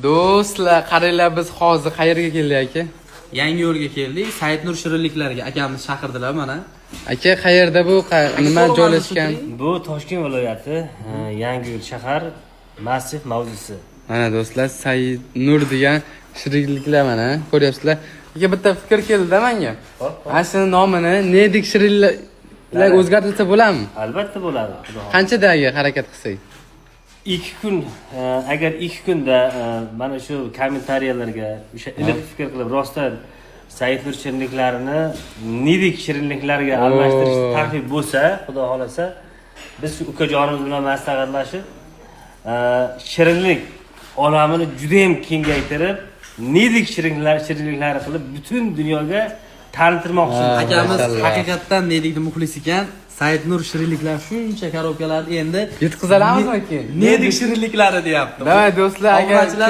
Do'stlar, qaranglar, biz hozir qayerga keldik, aka? Yangi yo'lga keldik. Saidnur shirinliklariga akamiz chaqirdilar mana. Aka, qayerda bu? Nima so'rab joylashgan? oldim. Bu Toshkent viloyati, Yangiyo'l shahar, massiv mavzusi. Mana do'stlar, Said Nur degan shirinliklar, mana ko'ryapsizlar. Aka, bitta fikr keldi-da menga. Ana shuni nomini Nedik shirinliklar o'zgartirsa bo'ladimi? Albatta bo'ladi, xudo xohlasa. Qanchada aka harakat qilsak? 2 kun, agar 2 kunda mana shu kommentariyalarga o'sha iliq fikr qilib, rostdan Saidnur shirinliklarini Nedik shirinliklariga almashtirish taklif bo'lsa, xudo xohlasa, biz shu ukajonimiz bilan maslahatlashib, shirinlik olamini judayam kengaytirib, Nedik shirinliklari qilib butun dunyoga tanittirmoqchimiz. Akamiz Mashalloh. haqiqatdan Nedikni muxlis ekan. Saidnur shirinliklar shuncha korobkalarni endi Yutqazalamizmi keyin? Nedik shirinliklari deyapti. Давай, do'stlar, agar Obunachilar.